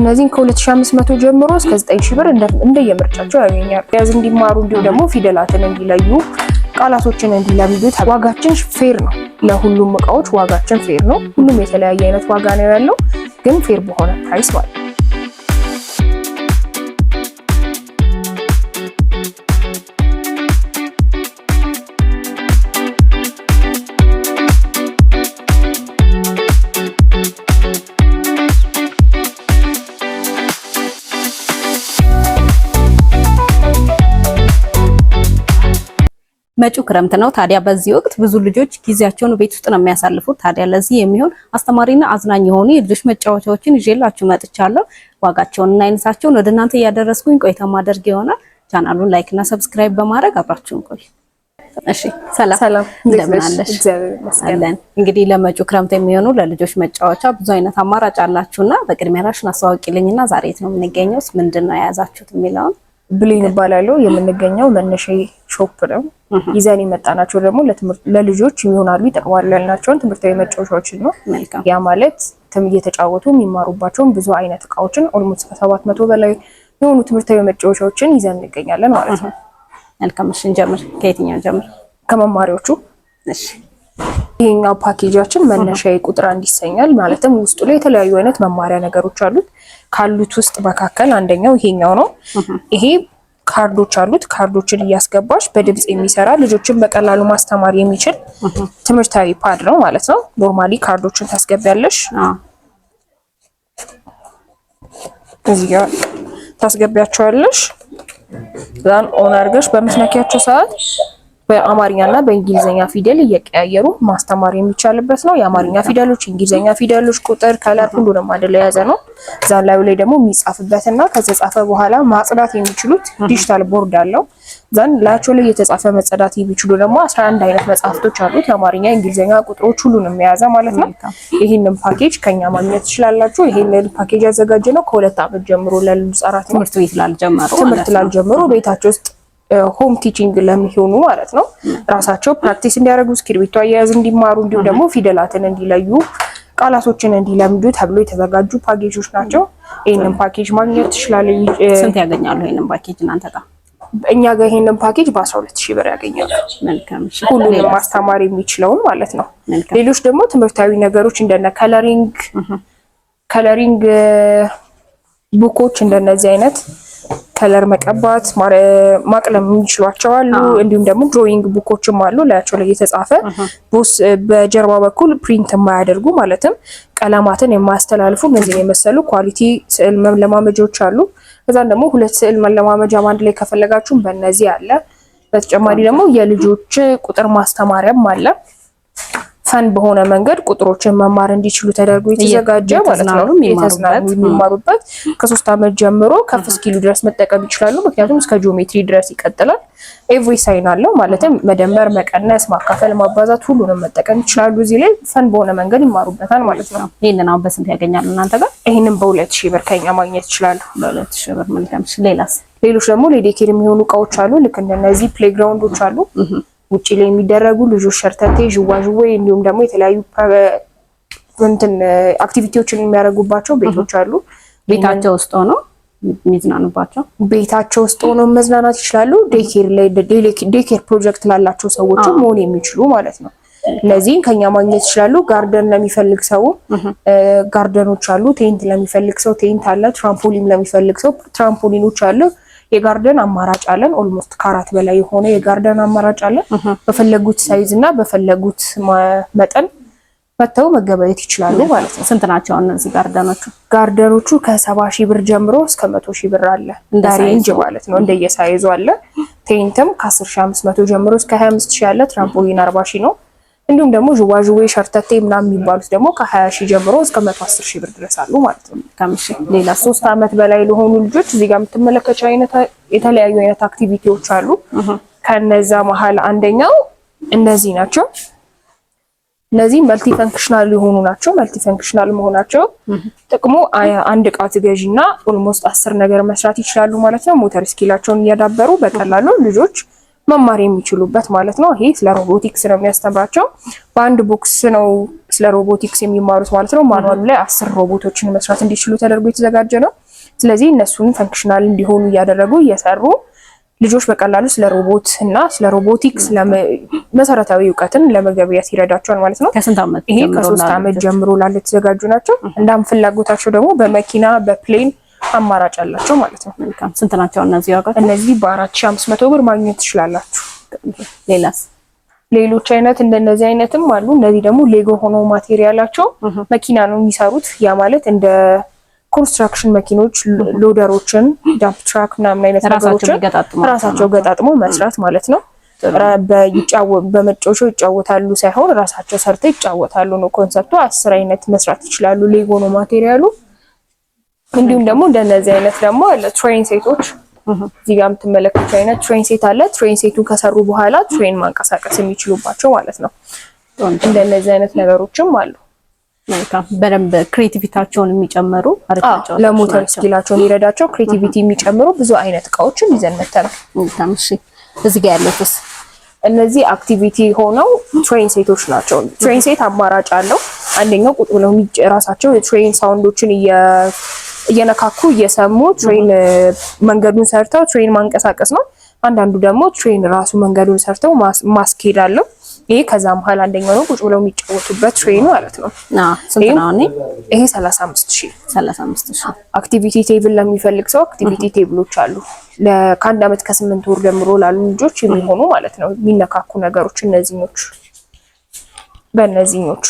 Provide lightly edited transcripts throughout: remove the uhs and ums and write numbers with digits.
እነዚህን ከ2500 ጀምሮ እስከ 9000 ብር እንደየምርጫቸው ያገኛሉ። ያዝ እንዲማሩ እንዲሁም ደግሞ ፊደላትን እንዲለዩ ቃላቶችን እንዲለምዱ ዋጋችን fair ነው። ለሁሉም እቃዎች ዋጋችን fair ነው። ሁሉም የተለያየ አይነት ዋጋ ነው ያለው፣ ግን fair በሆነ price ማለት ነው። መጪው ክረምት ነው። ታዲያ በዚህ ወቅት ብዙ ልጆች ጊዜያቸውን ቤት ውስጥ ነው የሚያሳልፉት። ታዲያ ለዚህ የሚሆን አስተማሪና አዝናኝ የሆኑ የልጆች መጫወቻዎችን ይዤላችሁ መጥቻለሁ። ዋጋቸውንና አይነታቸውን ወደ እናንተ እያደረስኩኝ ቆይታ ማደርግ ይሆናል። ቻናሉን like እና subscribe በማድረግ አብራችሁን ቆዩ። እሺ፣ ሰላም ሰላም፣ እንደምን አለሽ? እግዚአብሔር ይመስገን። አለን። እንግዲህ ለመጪው ክረምት የሚሆኑ ለልጆች መጫወቻ ብዙ አይነት አማራጭ አላችሁና በቅድሚያ ራስሽን አስተዋውቂልኝና ዛሬ የት ነው የምንገኘው፣ ምንድን ነው የያዛችሁት የሚለውን። ብሌን እባላለሁ። የምንገኘው መነሻ shop ነው። ይዘን የመጣናቸው ደግሞ ለልጆች ይሆናሉ ይጠቅማሉ ያልናቸውን ትምህርታዊ መጫወቻዎችን ነው። መልካም። ያ ማለት እየተጫወቱ የሚማሩባቸውን ብዙ አይነት እቃዎችን almost ከ700 በላይ የሆኑ ትምህርታዊ መጫወቻዎችን ይዘን እንገኛለን ማለት ነው። መልካም። እሺ እንጀምር። ከየትኛው እንጀምር? ከመማሪያዎቹ። እሺ። ይሄኛው ፓኬጃችን መነሻ ቁጥር አንድ ይሰኛል። ማለትም ውስጡ ላይ የተለያዩ አይነት መማሪያ ነገሮች አሉት። ካሉት ውስጥ መካከል አንደኛው ይሄኛው ነው። ይሄ ካርዶች አሉት። ካርዶችን እያስገባች በድምጽ የሚሰራ ልጆችን በቀላሉ ማስተማር የሚችል ትምህርታዊ pad ነው ማለት ነው። Normally ካርዶችን ታስገቢያለሽ፣ እዚህ ጋር ታስገቢያቸዋለሽ። Then on አድርገሽ በምትነኪያቸው ሰዓት በአማርኛ እና በእንግሊዝኛ ፊደል እየቀያየሩ ማስተማር የሚቻልበት ነው። የአማርኛ ፊደሎች፣ የእንግሊዝኛ ፊደሎች፣ ቁጥር፣ color ሁሉንም አንድ ላይ የያዘ ነው። እዛ ላዩ ላይ ደግሞ የሚጻፍበት እና ከተጻፈ በኋላ ማጽዳት የሚችሉት digital board አለው። Then ላያቸው ላይ የተጻፈ መጸዳት የሚችሉ ደግሞ 11 አይነት መጽሐፍቶች አሉት። የአማርኛ፣ የእንግሊዝኛ ቁጥሮች ሁሉንም የያዘ ማለት ነው። ይህንን ፓኬጅ ከኛ ማግኘት ትችላላችሁ። ይህንን ፓኬጅ ያዘጋጀ ነው ከ2 ዓመት ጀምሮ ላሉ ህጻናት ነው። ትምህርት ቤት ላልጀመሩ ትምህርት ላልጀመሩ ቤታቸው ውስጥ home teaching ለሚሆኑ ማለት ነው። ራሳቸው practice እንዲያደርጉ እስክሪብቶ አያያዝ እንዲማሩ እንዲሁም ደግሞ ፊደላትን እንዲለዩ ቃላቶችን እንዲለምዱ ተብሎ የተዘጋጁ ፓኬጆች ናቸው። ይህንን ፓኬጅ ማግኘት ትችላለህ። ስንት ያገኛሉ ይሄንን ፓኬጅ እናንተ ጋር? እኛ ጋር ይሄንን ፓኬጅ በ12 ሺህ ብር ያገኛሉ። መልካም። እሺ። ሁሉንም ማስተማር የሚችለውን ማለት ነው። መልካም። ሌሎች ደግሞ ትምህርታዊ ነገሮች እንደነ coloring book ኦች እንደነዚህ አይነት color መቀባት ማቅለም የሚችሏቸው አሉ። እንዲሁም ደግሞ drawing book ኦችም አሉ። ላያቸው ላይ የተጻፈ ቦስ በጀርባ በኩል print የማያደርጉ ማለትም ቀለማትን የማያስተላልፉ እነዚህን የመሰሉ quality ስዕል መለማመጃዎች አሉ። ከዛም ደግሞ ሁለት ስዕል መለማመጃ አንድ ላይ ከፈለጋችሁም በእነዚህ አለ። በተጨማሪ ደግሞ የልጆች ቁጥር ማስተማሪያም አለ። Fun በሆነ መንገድ ቁጥሮችን መማር እንዲችሉ ተደርጎ የተዘጋጀ ማለት ነው። የተዝናኑ የሚማሩበት ከ3 ዓመት ጀምሮ ከፍ እስኪሉ ድረስ መጠቀም ይችላሉ። ምክንያቱም እስከ ጂኦሜትሪ ድረስ ይቀጥላል። Every sign አለው ማለትም መደመር፣ መቀነስ፣ ማካፈል፣ ማባዛት ሁሉንም መጠቀም ይችላሉ። እዚህ ላይ fun በሆነ መንገድ ይማሩበታል ማለት ነው። ይህንን አሁን በስንት ያገኛሉ እናንተ ጋር? ይህንን በ2000 ብር ከኛ ማግኘት ይችላሉ። በ2000 ብር። መልካም። ሌላስ? ሌሎች ደግሞ ለ daycare የሚሆኑ እቃዎች አሉ። ልክ እንደነዚህ playground ኦች አሉ። ውጭ ላይ የሚደረጉ ልጆች ሸርተቴ፣ ዥዋዥዌ እንዲሁም ደግሞ የተለያዩ እንትን activity ዎችን የሚያደርጉባቸው ቤቶች አሉ። ቤታቸው ውስጥ ሆነው የሚዝናኑባቸው። ቤታቸው ውስጥ ሆነው መዝናናት ይችላሉ። Daycare ላይ daycare ፕሮጀክት ላላቸው ሰዎች መሆን የሚችሉ ማለት ነው። እነዚህን ከኛ ማግኘት ይችላሉ። Garden ለሚፈልግ ሰው garden ኦች አሉ። Tent ለሚፈልግ ሰው tent አለ። Trampoline ለሚፈልግ ሰው trampoline ኦች አሉ። የ garden አማራጭ አለን። Almost ከአራት በላይ የሆነ የ garden አማራጭ አለን። በፈለጉት size እና በፈለጉት መጠን መጥተው መገበየት ይችላሉ ማለት ነው። ስንት ናቸው እነዚህ garden ኦቹ? Garden ኦቹ ከ70 ሺህ ብር ጀምሮ እስከ 100 ሺህ ብር አለ። እንደ range ማለት ነው። እንደየ size ኡ አለ። Tent ም ከ10,500 ጀምሮ እስከ 25 ሺህ አለ። Trampoline 40 ሺህ ነው። እንዲሁም ደግሞ ዥዋዥዌ፣ ሸርተቴ ምናምን የሚባሉት ደግሞ ከ20 ሺህ ጀምሮ እስከ 110 ሺህ ብር ድረስ አሉ ማለት ነው። ሌላ? 3 ዓመት በላይ ለሆኑ ልጆች እዚህ ጋር የምትመለከቸው አይነት የተለያዩ አይነት activity ዎች አሉ። ከነዛ መሀል አንደኛው እነዚህ ናቸው። እነዚህ multi functional የሆኑ ናቸው። Multi functional መሆናቸው ጥቅሙ አንድ እቃ ትገዢና almost 10 ነገር መስራት ይችላሉ ማለት ነው። Motor skill ኣቸውን እያዳበሩ በቀላሉ ልጆች መማር የሚችሉበት ማለት ነው። ይሄ ስለ ሮቦቲክስ ነው የሚያስተምራቸው። በአንድ box ነው ስለ ሮቦቲክስ የሚማሩት ማለት ነው። Manual ኡ ላይ 10 ሮቦቶችን መስራት እንዲችሉ ተደርጎ የተዘጋጀ ነው። ስለዚህ እነሱን functional እንዲሆኑ እያደረጉ እየሰሩ ልጆች በቀላሉ ስለ ሮቦት እና ስለ ሮቦቲክስ መሰረታዊ እውቀትን ለመገብየት ይረዳቸዋል ማለት ነው። ከስንት ዓመት ይሄ ጀምሮ ከ3 ላሉ ዓመት ልጆች? ጀምሮ ላሉ የተዘጋጁ ናቸው። እንዳም ፍላጎታቸው ደግሞ በመኪና በ plane አማራጭ አላቸው ማለት ነው። መልካም። ስንት ናቸው እነዚህ ዋጋቸው? እነዚህ በ4500 ብር ማግኘት ትችላላችሁ። ሌላስ? ሌሎች አይነት እንደነዚህ አይነትም አሉ። እነዚህ ደግሞ ሌጎ ሆኖ material ኣቸው መኪና ነው የሚሰሩት። ያ ማለት እንደ construction መኪኖች፣ loader ኦችን፣ dump truck ምናምን አይነት ራሳቸው ነገሮችን የሚገጣጥሟቸው ራሳቸው ናቸው። ገጣጥሞ መስራት ማለት ነው። በመጫወቻው ይጫወታሉ ሳይሆን ራሳቸው ሰርተው ይጫወታሉ ነው concept ኡ። 10 አይነት መስራት ይችላሉ። ሌጎ ነው material ኡ። እንዲሁም ደግሞ እንደነዚህ አይነት ደግሞ አለ train set ኦች። እዚህ ጋር የምትመለከቱት አይነት train set አለ። Train set ኡን ከሰሩ በኋላ train ማንቀሳቀስ የሚችሉባቸው ማለት ነው። ቆንጆ። እንደነዚህ አይነት ነገሮችም አሉ። መልካም። በደንብ creativity ኣቸውን የሚጨምሩ አሪፍ መጫወቻዎች ለ motor ናቸው። skill ኣቸውን ይረዳቸው creativity የሚጨምሩ ብዙ አይነት እቃዎችን ይዘን መተናል። መልካም። እሺ፣ እዚህ ጋር ያሉትስ? እነዚህ activity ሆነው train set ኦች ናቸው። Train set አማራጭ አለው። አንደኛው ቁጭ ብለው ራሳቸው የ train sound ኦችን እየነካኩ እየሰሙ train መንገዱን ሰርተው train ማንቀሳቀስ ነው። አንዳንዱ ደግሞ train ራሱ መንገዱን ሰርተው ማስኬድ አለው። ይሄ ከዛ መሀል አንደኛው ነው። ቁጭ ብለው የሚጫወቱበት train ኡ ማለት ነው። ስንት ነው? እኔ ይሄ 35,000። 35,000። Activity table ለሚፈልግ ሰው activity table ኦች አሉ። ከ1 ዓመት ከ8 ወር ጀምሮ ላሉ ልጆች የሚሆኑ ማለት ነው። የሚነካኩ ነገሮች እነዚህኞቹ፣ በእነዚህኞቹ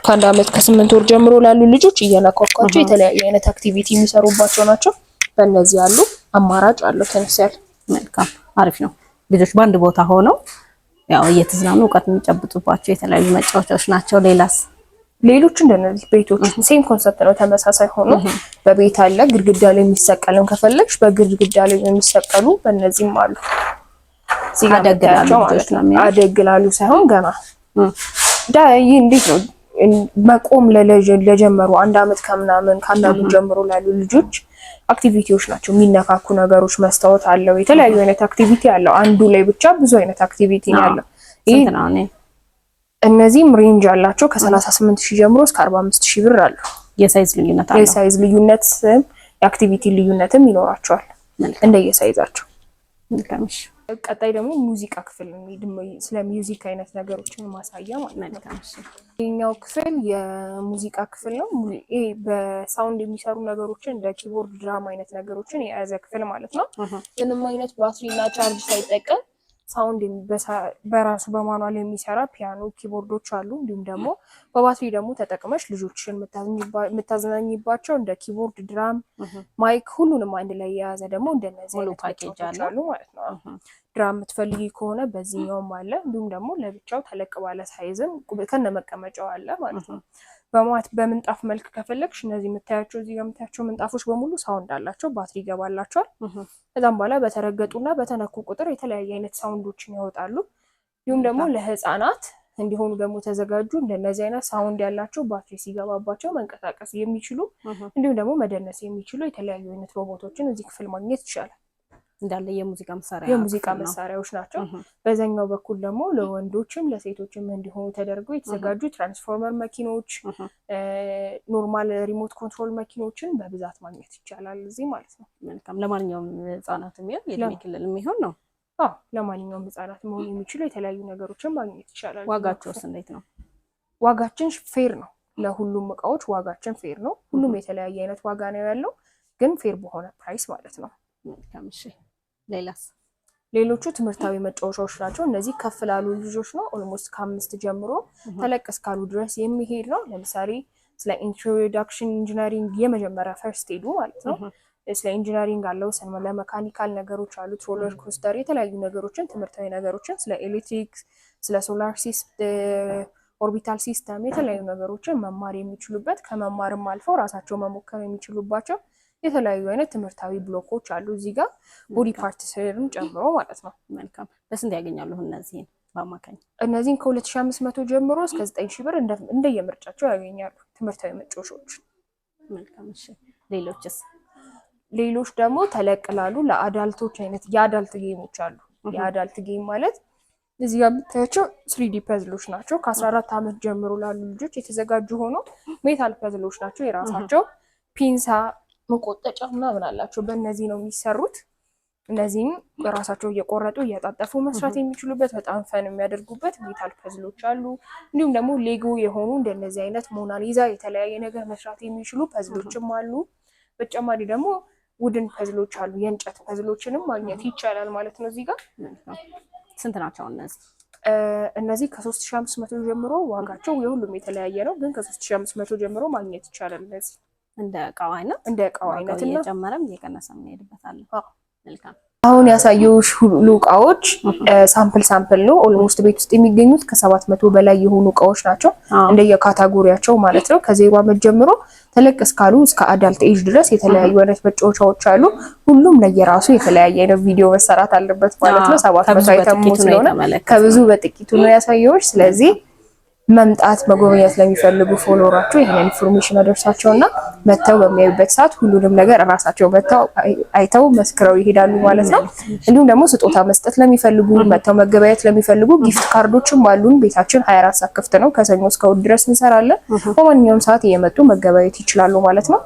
ከ1 ዓመት ከ8 ወር ጀምሮ ላሉ ልጆች እየነካኳቸው የተለያዩ አይነት activity የሚሰሩባቸው ናቸው። በእነዚህ ያሉ አማራጭ አለው ተነሳል። መልካም፣ አሪፍ ነው። ልጆች በአንድ ቦታ ሆነው ያው እየተዝናኑ እውቀት የሚጨብጡባቸው የተለያዩ መጫወቻዎች ናቸው። ሌላስ? ሌሎች እንደነዚህ ቤቶች same concept ነው፣ ተመሳሳይ ሆኖ በቤት አለ። ግድግዳ ላይ የሚሰቀልም ከፈለግሽ በግድግዳ ላይ የሚሰቀሉ በእነዚህም አሉ። እዚህ ጋር አደግ ላሉ የምታያቸው ልጆች ማለት ነው ነው። የሚሆነው። አደግ ላሉ ሳይሆን ገና ዳ ይህ እንዴት ነው መቆም ለጀመሩ 1 ዓመት ከምናምን ከ1 ዓመት ጀምሮ ላሉ ልጆች activity ዎች ናቸው። የሚነካኩ ነገሮች፣ መስታወት አለው። የተለያዩ አይነት activity አለው። አንዱ ላይ ብቻ ብዙ አይነት activity ነው ያለው። ይህ ስንት ነው? እኔ እነዚህም range አላቸው፣ ከ38,000 ጀምሮ እስከ 45,000 ብር አሉ። የ size ልዩነት አለው። የ size ልዩነት፣ የ activity ልዩነትም ይኖራቸዋል እንደየ size ኣቸው። መልካም። እሺ። ቀጣይ ደግሞ ሙዚቃ ክፍል እንሂድ። ስለ music አይነት ነገሮችን ማሳያ ማለት ነው። መልካም። እሺ። ይሄኛው ክፍል የሙዚቃ ክፍል ነው። ይሄ በ sound የሚሰሩ ነገሮችን እንደ keyboard፣ drum አይነት ነገሮችን የያዘ ክፍል ማለት ነው። ምንም አይነት ባትሪ እና charge ሳይጠቀም sound በራሱ በ manual የሚሰራ ፒያኖ፣ keyboard ኦች አሉ። እንዲሁም ደግሞ በባትሪ ደግሞ ተጠቅመሽ ልጆችን የምታዝናኝባቸው እንደ keyboard፣ drum፣ mic ሁሉንም አንድ ላይ የያዘ ደግሞ እንደነዚህ ሙሉ አይነት ፓኬጅ መጫወቻዎች አለው። አሉ ማለት ነው። Drum የምትፈልጊ ከሆነ በዚህኛውም አለ። እንዲሁም ደግሞ ለብቻው ተለቅ ባለ size ም ከነ መቀመጫው አለ ማለት ነው። በ mat በምንጣፍ መልክ ከፈለግሽ እነዚህ የምታያቸው፣ እዚህ ጋር የምታያቸው ምንጣፎች በሙሉ sound አላቸው፣ ባትሪ ይገባላቸዋል። ከዛም በኋላ በተረገጡና በተነኩ ቁጥር የተለያየ አይነት sound ኦችን ያወጣሉ። እንዲሁም ደግሞ ለህፃናት እንዲሆኑ ደግሞ ተዘጋጁ እንደነዚህ አይነት sound ያላቸው ባትሪ ሲገባባቸው መንቀሳቀስ የሚችሉ እንዲሁም ደግሞ መደነስ የሚችሉ የተለያዩ አይነት ሮቦቶችን እዚህ ክፍል ማግኘት ይቻላል። እንዳለ የሙዚቃ መሳሪያ የሙዚቃ ክፍል ነው። መሳሪያዎች ናቸው። በዛኛው በኩል ደግሞ ለወንዶችም ለሴቶችም እንዲሆኑ ተደርገው የተዘጋጁ ትራንስፎርመር መኪኖች፣ normal remote control መኪኖችን በብዛት ማግኘት ይቻላል እዚህ ማለት ነው። መልካም። ለማንኛውም ህጻናት የሚሆን የእድሜ ክልል የሚሆን ነው። አዎ፣ ለማንኛውም ህጻናት መሆን የሚችሉ የተለያዩ ነገሮችን ማግኘት ይቻላል። ዋጋቸውስ እንዴት ነው? ዋጋችን fair ነው። ለሁሉም እቃዎች ዋጋችን fair ነው። ሁሉም የተለያየ አይነት ዋጋ ነው ያለው፣ ግን fair በሆነ price ማለት ነው። መልካም። እሺ፣ ሌላስ? ሌሎቹ ትምህርታዊ መጫወቻዎች ናቸው። እነዚህ ከፍ ላሉ ልጆች ነው። Almost ከ5 ጀምሮ ተለቅ እስካሉ ድረስ የሚሄድ ነው። ለምሳሌ ስለ introduction engineering የመጀመሪያ first aid ኡ ማለት ነው። ስለ engineering አለው፣ ስለ mechanical ነገሮች አሉት፣ roller coaster፣ የተለያዩ ነገሮችን ትምህርታዊ ነገሮችን ስለ ኤሌክትሪክ፣ ስለ solar orbital system የተለያዩ ነገሮችን መማር የሚችሉበት፣ ከመማርም አልፈው ራሳቸው መሞከር የሚችሉባቸው የተለያዩ አይነት ትምህርታዊ ብሎኮች አሉ እዚህ ጋር body part ስርን ጨምሮ ማለት ነው። መልካም። በስንት ያገኛሉ እነዚህን በአማካኝ? እነዚህን ከ2500 ጀምሮ እስከ 9000 ብር እንደየምርጫቸው ያገኛሉ ትምህርታዊ መጫወቻዎች። መልካም። እሺ፣ ሌሎችስ? ሌሎች ደግሞ ተለቅ ላሉ ለ adult ኦች አይነት የ adult game ኦች አሉ። የ adult game ማለት እዚህ ጋር የምታያቸው 3D puzzle ኦች ናቸው። ከ14 ዓመት ጀምሮ ላሉ ልጆች የተዘጋጁ ሆኖ metal puzzle ኦች ናቸው። የራሳቸው ፒንሳ፣ መቆጠጫ ምናምን አላቸው። በእነዚህ ነው የሚሰሩት። እነዚህም ራሳቸው እየቆረጡ እያጣጠፉ መስራት የሚችሉበት፣ በጣም fun የሚያደርጉበት metal puzzle ኦች አሉ። እንዲሁም ደግሞ Lego የሆኑ እንደነዚህ አይነት ሞናሊዛ የተለያየ ነገር መስራት የሚችሉ puzzle ኦችም አሉ። በተጨማሪ ደግሞ wooden puzzle ኦች አሉ። የእንጨት puzzle ኦችንም ማግኘት ይቻላል ማለት ነው እዚህ ጋር። ስንት ናቸው እነዚህ? እነዚህ ከ3500 ጀምሮ፣ ዋጋቸው የሁሉም የተለያየ ነው፣ ግን ከ3500 ጀምሮ ማግኘት ይቻላል። እነዚህ እንደ እቃው አይነት እንደ እቃው አይነት እና እየጨመረም እየቀነሰም የሚሄድበት አለ። መልካም። አሁን ያሳየሁሽ ሁሉ እቃዎች sample sample ነው። Almost ቤት ውስጥ የሚገኙት ከ700 በላይ የሆኑ እቃዎች ናቸው እንደየ category ያቸው ማለት ነው። ከ0 ዓመት ጀምሮ ተለቅ እስካሉ እስከ adult age ድረስ የተለያዩ አይነት መጫወቻዎች አሉ። ሁሉም ለየራሱ የተለያየ አይነት ቪዲዮ መሰራት አለበት ማለት ነው። 700 item ስለሆነ ከብዙ በጥቂቱ ነው ያሳየሁሽ። ስለዚህ መምጣት መጎብኘት ለሚፈልጉ follower ኣቸው ይህንን information አደርሳቸውና መጥተው በሚያዩበት ሰዓት ሁሉንም ነገር እራሳቸው መጥተው አይተው መስክረው ይሄዳሉ ማለት ነው። እንዲሁም ደግሞ ስጦታ መስጠት ለሚፈልጉ፣ መጥተው መገበያየት ለሚፈልጉ gift card ኦችም አሉን። ቤታችን 24 ሰዓት ክፍት ነው። ከሰኞ እስከ እሑድ ድረስ እንሰራለን። በማንኛውም ሰዓት እየመጡ መገበያየት ይችላሉ ማለት ነው።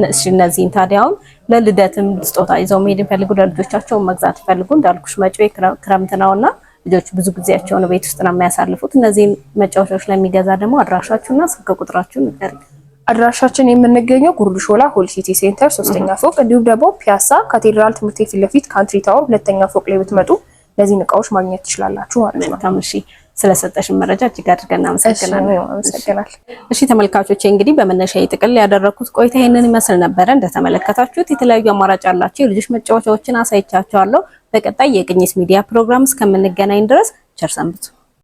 እሺ፣ እነዚህን ታዲያ አሁን ለልደትም ስጦታ ይዘው መሄድ የሚፈልጉ፣ ለልጆቻቸው መግዛት ይፈልጉ፣ እንዳልኩሽ መጪው ክረምት ነውና ልጆች ብዙ ጊዜያቸውን ቤት ውስጥ ነው የሚያሳልፉት። እነዚህን መጫወቻዎች ለሚገዛ ደግሞ አድራሻችሁና ስልክ ቁጥራችሁን ንገሪኝ። አድራሻችን የምንገኘው ጉርድ ሾላ ሆል ሲቲ ሴንተር ሶስተኛ ፎቅ፣ እንዲሁም ደግሞ ፒያሳ ካቴድራል ትምህርት ቤት ፊት ለፊት ካንትሪ ታወር ሁለተኛ ፎቅ ላይ ብትመጡ እነዚህን እቃዎች ማግኘት ትችላላችሁ ማለት ነው። መልካም። እሺ፣ ስለሰጠሽን መረጃ እጅግ አድርገን እናመሰግናለን። አመሰግናለሁ። እሺ ተመልካቾቼ፣ እንግዲህ በመነሻ ጥቅል ያደረኩት ቆይታ ይህንን ይመስል ነበረ። እንደተመለከታችሁት የተለያዩ አማራጭ ያላቸው የልጆች መጫወቻዎችን አሳይቻችኋለሁ። በቀጣይ የቅኝት ሚዲያ ፕሮግራም እስከምንገናኝ ድረስ ቸር ሰንብቱ።